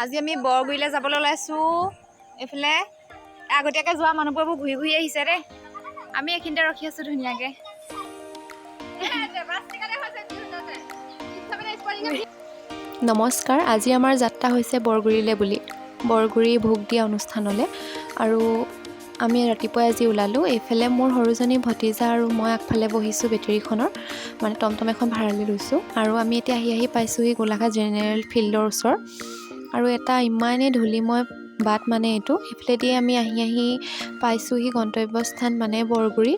আজি আমি বৰগুৰিলৈ যাবলৈ ওলাইছোঁ। এইফালে আগতীয়াকৈ যোৱা মানুহবোৰ ঘূৰি ঘূৰি আহিছে দেই। আমি এইখিনিতে ৰখি আছোঁ ধুনীয়াকৈ। নমস্কাৰ, আজি আমাৰ যাত্ৰা হৈছে বৰগুৰিলৈ বুলি, বৰগুৰি ভোগ দিয়া অনুষ্ঠানলৈ। আৰু আমি ৰাতিপুৱাই আজি ওলালোঁ। এইফালে মোৰ সৰুজনী ভতিজা আৰু মই আগফালে বহিছোঁ বেটেৰীখনৰ, মানে টমটম এখন ভাড়ালৈ লৈছোঁ। আৰু আমি এতিয়া আহি আহি পাইছোঁহি গোলাঘাট জেনেৰেল ফিল্ডৰ ওচৰ। আৰু এটা ইমানেই ধূলিময় বাট, মানে এইটো সেইফালেদি আমি আহি আহি পাইছোঁহি গন্তব্যস্থান, মানে বৰগুৰি।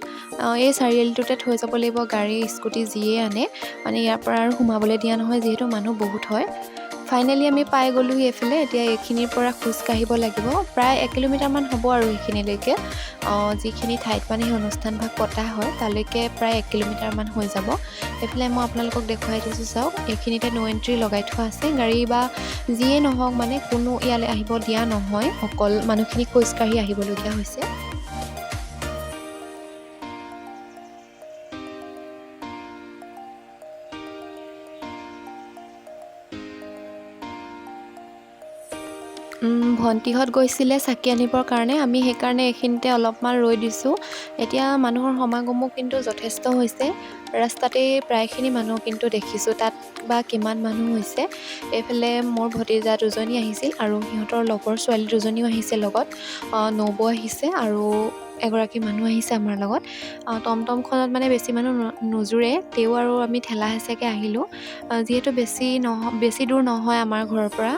এই চাৰিআলিটোতে থৈ যাব লাগিব গাড়ী, স্কুটি যিয়ে আনে, মানে ইয়াৰ পৰা আৰু সোমাবলৈ দিয়া নহয়, যিহেতু মানুহ বহুত হয়। ফাইনেলি আমি পাই গ'লোহি এইফালে। এতিয়া এইখিনিৰ পৰা খোজকাঢ়িব লাগিব, প্ৰায় 1 কিলোমিটাৰমান হ'ব আৰু সেইখিনিলৈকে, যিখিনি ঠাইত মানে সেই অনুষ্ঠানভাগ পতা হয় তালৈকে প্ৰায় 1 কিলোমিটাৰমান হৈ যাব। এইফালে মই আপোনালোকক দেখুৱাই দিছোঁ, চাওক এইখিনিতে ন' এণ্ট্ৰি লগাই থোৱা আছে। গাড়ী বা যিয়ে নহওক মানে কোনো ইয়ালৈ আহিব দিয়া নহয়, অকল মানুহখিনি খোজকাঢ়ি আহিবলগীয়া হৈছে। ভণ্টিহঁত গৈছিলে চাকি আনিবৰ কাৰণে, আমি সেইকাৰণে এইখিনিতে অলপমান ৰৈ দিছোঁ। এতিয়া মানুহৰ সমাগমো কিন্তু যথেষ্ট হৈছে, ৰাস্তাতেই প্ৰায়খিনি মানুহ কিন্তু দেখিছোঁ, তাত বা কিমান মানুহ হৈছে। এইফালে মোৰ ভতিজা দুজনী আহিছিল আৰু সিহঁতৰ লগৰ ছোৱালী দুজনীও আহিছে লগত, নবৌ আহিছে আৰু এগৰাকী মানুহ আহিছে আমাৰ লগত। টমটমখনত মানে বেছি মানুহ নোজোৰে, তেও আৰু আমি ঠেলা হেঁচাকৈ আহিলোঁ, যিহেতু বেছি দূৰ নহয় আমাৰ ঘৰৰ পৰা।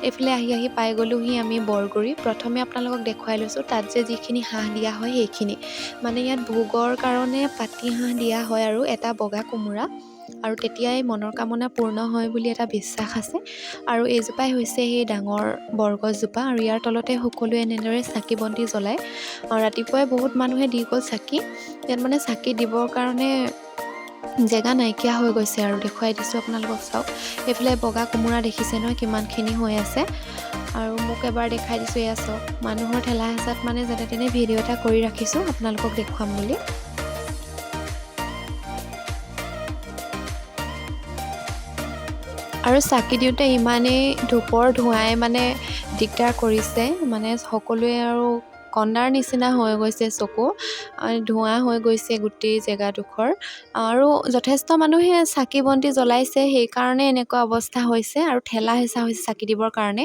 এইফালে আহি আহি পাই গ'লোহি আমি বৰগুৰি। প্ৰথমে আপোনালোকক দেখুৱাই লৈছোঁ তাত যে যিখিনি হাঁহ দিয়া হয় সেইখিনি, মানে ইয়াত ভোগৰ কাৰণে পাতি হাঁহ দিয়া হয় আৰু এটা বগা কোমোৰা, আৰু তেতিয়াই মনৰ কামনা পূৰ্ণ হয় বুলি এটা বিশ্বাস আছে। আৰু এইজোপাই হৈছে সেই ডাঙৰ বৰগছজোপা, আৰু ইয়াৰ তলতে সকলোৱে এনেদৰে চাকি বন্তি জ্বলায়। ৰাতিপুৱাই বহুত মানুহে দি গ'ল চাকি, ইয়াত মানে চাকি দিবৰ কাৰণে জেগা নাইকিয়া হৈ গৈছে আৰু দেখুৱাই দিছোঁ আপোনালোকক, চাওক। এইফালে বগা কোমোৰা দেখিছে নহয় কিমানখিনি হৈ আছে, আৰু মোক এবাৰ দেখাই দিছোঁ, এয়া চাওক। মানুহৰ ঠেলা হেঁচাত মানে যেনে তেনে ভিডিঅ' এটা কৰি ৰাখিছোঁ আপোনালোকক দেখুৱাম বুলি। আৰু চাকি দিওঁতে ইমানেই ধূপৰ ধোঁৱাই মানে দিগদাৰ কৰিছে, মানে সকলোৱে আৰু কন্দাৰ নিচিনা হৈ গৈছে চকু, ধোঁৱা হৈ গৈছে গোটেই জেগাডোখৰ। আৰু যথেষ্ট মানুহে চাকি বন্তি জ্বলাইছে, সেইকাৰণে এনেকুৱা অৱস্থা হৈছে আৰু ঠেলা হেঁচা হৈছে চাকি দিবৰ কাৰণে।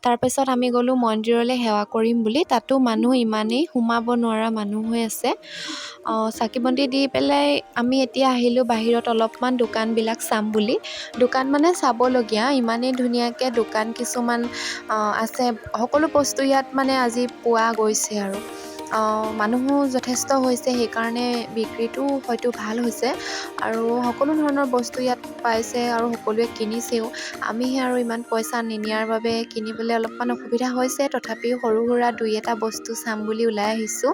তাৰপিছত আমি গ'লোঁ মন্দিৰলৈ সেৱা কৰিম বুলি, তাতো মানুহ ইমানেই সোমাব নোৱাৰা মানুহ হৈ আছে। চাকি বন্তি দি পেলাই আমি এতিয়া আহিলোঁ বাহিৰত অলপমান দোকানবিলাক চাম বুলি। দোকান মানে চাবলগীয়া, ইমানেই ধুনীয়াকৈ দোকান কিছুমান আছে, সকলো বস্তু ইয়াত মানে আজি পোৱা গৈছে আৰু। মানুহো যথেষ্ট হৈছে, সেইকাৰণে বিক্ৰীটো হয়তো ভাল হৈছে আৰু সকলো ধৰণৰ বস্তু ইয়াত পাইছে আৰু সকলোৱে কিনিছেও। আমিহে আৰু ইমান পইচা নিনিয়াৰ বাবে কিনিবলৈ অলপমান অসুবিধা হৈছে, তথাপিও সৰু সুৰা দুই এটা বস্তু চাম বুলি ওলাই আহিছোঁ।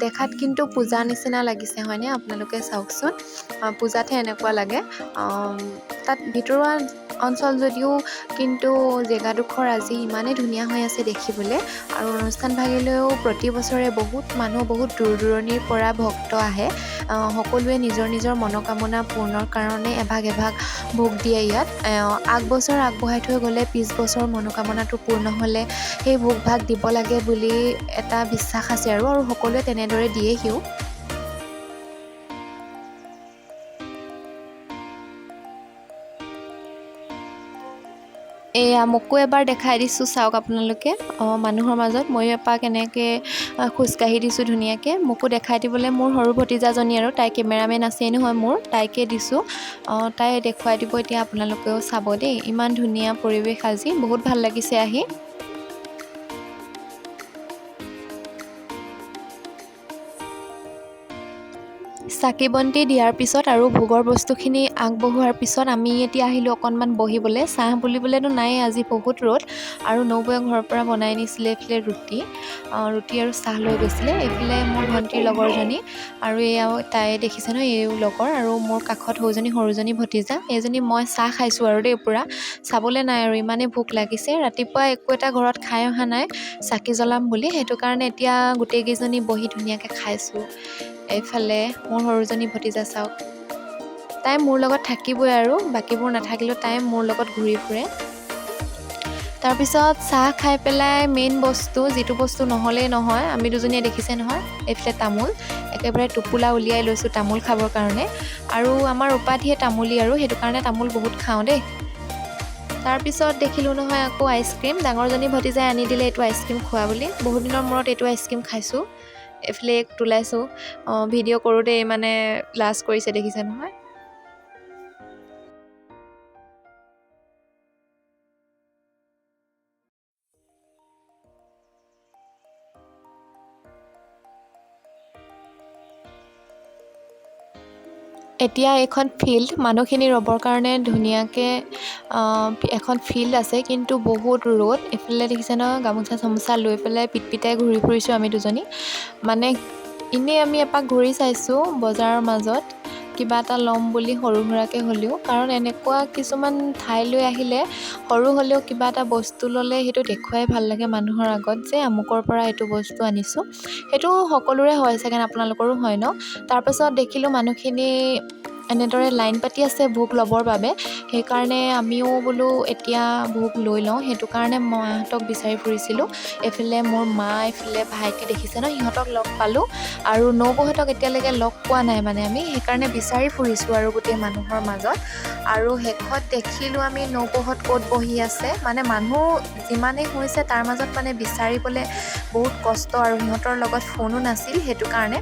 দেখাত কিন্তু পূজা নিচিনা লাগিছে হয়নে, আপোনালোকে চাওকচোন, পূজাতহে এনেকুৱা লাগে। তাত ভিতৰুৱা অঞ্চল যদিও কিন্তু জেগাডোখৰ আজি ইমানেই ধুনীয়া হৈ আছে দেখিবলৈ। আৰু অনুষ্ঠান ভাগিলৈও প্ৰতি বছৰে বহুত মানুহ, বহুত দূৰ দূৰণিৰ পৰা ভক্ত আহে। সকলোৱে নিজৰ নিজৰ মনোকামনা পূৰ্ণৰ কাৰণে এভাগ এভাগ ভোগ দিয়ে ইয়াত। আগবছৰ আগবঢ়াই থৈ গ'লে পিছ বছৰ মনোকামনাটো পূৰ্ণ হ'লে সেই ভোগভাগ দিব লাগে বুলি এটা বিশ্বাস আছে আৰু সকলোৱে তেনেদৰে দিয়েহিও। এয়া মোকো এবাৰ দেখাই দিছোঁ, চাওক আপোনালোকে। মানুহৰ মাজত ময়ো এপাক এনেকৈ খোজকাঢ়ি দিছোঁ ধুনীয়াকৈ। মোকো দেখাই দিবলৈ মোৰ সৰু ভতিজাজনী আৰু তাই কেমেৰামেন আছেই নহয় মোৰ, তাইকে দিছোঁ, তাই দেখুৱাই দিব এতিয়া, আপোনালোকেও চাব দেই। ইমান ধুনীয়া পৰিৱেশ আজি, বহুত ভাল লাগিছে আহি। চাকি বন্তি দিয়াৰ পিছত আৰু ভোগৰ বস্তুখিনি আগবঢ়োৱাৰ পিছত আমি এতিয়া আহিলোঁ অকণমান বহিবলৈ। চাহ বুলিবলৈতো নাই, আজি বহুত ৰ'দ। আৰু নবৌয়ে ঘৰৰ পৰা বনাই নিছিলে এইফালে ৰুটি, ৰুটি আৰু চাহ লৈ গৈছিলে। এইফালে মোৰ ভণ্টিৰ লগৰজনী আৰু এয়াও তাই দেখিছে নহয়, এইও লগৰ। আৰু মোৰ কাষত সৌজনী সৰুজনী ভতিজা, এইজনী। মই চাহ খাইছোঁ আৰু দেই, পূৰা চাবলৈ নাই আৰু ইমানেই ভোক লাগিছে। ৰাতিপুৱা একো এটা ঘৰত খাই অহা নাই, চাকি জ্বলাম বুলি, সেইটো কাৰণে এতিয়া গোটেইকেইজনী বহি ধুনীয়াকৈ খাইছোঁ। এইফালে মোৰ সৰুজনী ভতিজা চাওক, তাই মোৰ লগত থাকিবই আৰু বাকীবোৰ নাথাকিলেও তাই মোৰ লগত ঘূৰি ফুৰে। তাৰপিছত চাহ খাই পেলাই মেইন বস্তু, যিটো বস্তু নহ'লেই নহয়, আমি দুজনীয়ে দেখিছে নহয়, এইফালে তামোল একেবাৰে টোপোলা উলিয়াই লৈছোঁ তামোল খাবৰ কাৰণে। আৰু আমাৰ উপাধিয়ে তামোলী আৰু সেইটো কাৰণে তামোল বহুত খাওঁ দেই। তাৰপিছত দেখিলোঁ নহয় আকৌ আইচক্ৰীম, ডাঙৰজনী ভতিজাই আনি দিলে এইটো আইচক্ৰীম খোৱা বুলি। বহুত দিনৰ মূৰত এইটো আইচক্ৰীম খাইছোঁ। এইফালে এক তোলাইছোঁ, ভিডিঅ' কৰোঁতেই মানে লাজ কৰিছে, দেখিছে নহয়। এতিয়া এইখন ফিল্ড, মানুহখিনি ৰ'বৰ কাৰণে ধুনীয়াকৈ এখন ফিল্ড আছে, কিন্তু বহুত ৰ'দ। এইফালে দেখিছে নহয় গামোচা চামোচা লৈ পেলাই পিটপিটাই ঘূৰি ফুৰিছোঁ আমি দুজনী। মানে এনেই আমি এপাক ঘূৰি চাইছোঁ বজাৰৰ মাজত কিবা এটা ল'ম বুলি সৰু সুৰাকৈ হ'লেও, কাৰণ এনেকুৱা কিছুমান ঠাইলৈ আহিলে সৰু হ'লেও কিবা এটা বস্তু ল'লে সেইটো দেখুৱাই ভাল লাগে মানুহৰ আগত যে আমুকৰ পৰা এইটো বস্তু আনিছোঁ। সেইটো সকলোৰে হয় চাগে, আপোনালোকৰো হয় ন? তাৰপাছত দেখিলোঁ মানুহখিনি এনেদৰে লাইন পাতি আছে ভোগ ল'বৰ বাবে, সেইকাৰণে আমিও বোলো এতিয়া ভোগ লৈ লওঁ, সেইটো কাৰণে মাহঁতক বিচাৰি ফুৰিছিলোঁ। এইফালে মোৰ মা, এইফালে ভাইটি, দেখিছে ন, সিহঁতক লগ পালোঁ। আৰু নবৌহঁতক এতিয়ালৈকে লগ পোৱা নাই মানে আমি, সেইকাৰণে বিচাৰি ফুৰিছোঁ আৰু গোটেই মানুহৰ মাজত। আৰু শেষত দেখিলোঁ আমি নবৌহঁত ক'ত বহি আছে। মানে মানুহ যিমানেই হৈছে তাৰ মাজত মানে বিচাৰিবলৈ বহুত কষ্ট, আৰু সিহঁতৰ লগত ফোনো নাছিল, সেইটো কাৰণে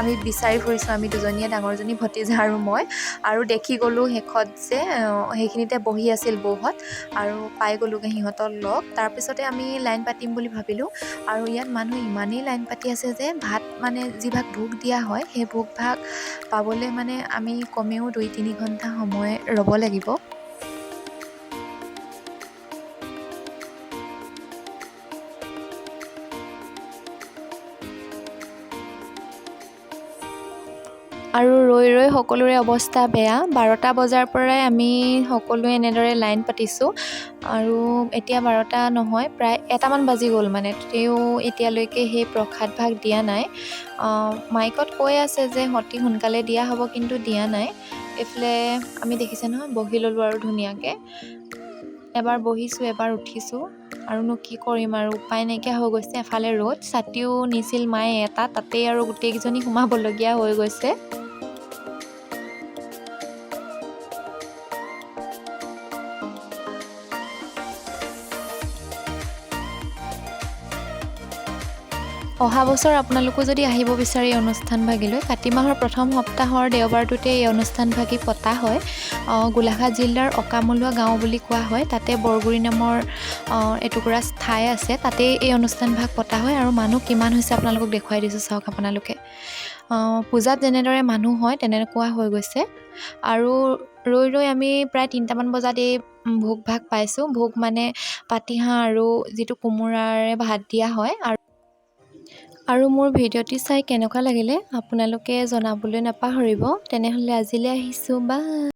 আমি বিচাৰি ফুৰিছোঁ আমি দুজনীয়ে, ডাঙৰজনী ভতিজা আৰু মই। আৰু দেখি গ'লোঁ শেষত যে সেইখিনিতে বহি আছিল বৌহঁত, আৰু পাই গ'লোগৈ সিহঁতৰ লগ। তাৰপিছতে আমি লাইন পাতিম বুলি ভাবিলোঁ। আৰু ইয়াত মানুহ ইমানেই লাইন পাতি আছে যে ভাত মানে যিভাগ ভোগ দিয়া হয় সেই ভোগভাগ পাবলৈ মানে আমি কমেও 2-3 ঘণ্টা সময় ৰ'ব লাগিব। আৰু ৰৈ ৰৈ সকলোৰে অৱস্থা বেয়া। 12টা বজাৰ পৰাই আমি সকলোৱে এনেদৰে লাইন পাতিছোঁ, আৰু এতিয়া 12টা নহয়, প্ৰায় 1টামান বাজি গ'ল মানে, তেওঁ এতিয়ালৈকে সেই প্ৰসাদ ভাগ দিয়া নাই। মাইকত কৈ আছে যে অতি সোনকালে দিয়া হ'ব, কিন্তু দিয়া নাই। এইফালে আমি দেখিছে নহয় বহি ল'লোঁ আৰু ধুনীয়াকৈ, এবাৰ বহিছোঁ এবাৰ উঠিছোঁ, আৰুনো কি কৰিম আৰু উপায় নাইকিয়া হৈ গৈছে। এফালে ৰ'দ, ছাতিও নিছিল মায়ে এটা, তাতেই আৰু গোটেইকেইজনী সোমাবলগীয়া হৈ গৈছে। অহা বছৰ আপোনালোকো যদি আহিব বিচাৰে এই অনুষ্ঠানভাগিলৈ, কাতি মাহৰ প্ৰথম সপ্তাহৰ দেওবাৰটোতে এই অনুষ্ঠানভাগি পতা হয়। গোলাঘাট জিলাৰ অকামলুৱা গাঁও বুলি কোৱা হয়, তাতে বৰগুৰি নামৰ এটুকুৰা ঠাই আছে, তাতেই এই অনুষ্ঠানভাগ পতা হয়। আৰু মানুহ কিমান হৈছে আপোনালোকক দেখুৱাই দিছোঁ, চাওক আপোনালোকে। পূজাত যেনেদৰে মানুহ হয় তেনেকুৱা হৈ গৈছে। আৰু ৰৈ ৰৈ আমি প্ৰায় 3টামান বজাত এই ভোগ ভাগ পাইছোঁ। ভোগ মানে পাতিহাঁহ আৰু যিটো কোমোৰাৰে ভাত দিয়া হয়। আৰু মোৰ ভিডিঅ'টি চাই কেনেকুৱা লাগিলে আপোনালোকে জনাবলৈ নাপাহৰিব। তেনেহ'লে আজিলৈ আহিছোঁ, বাই।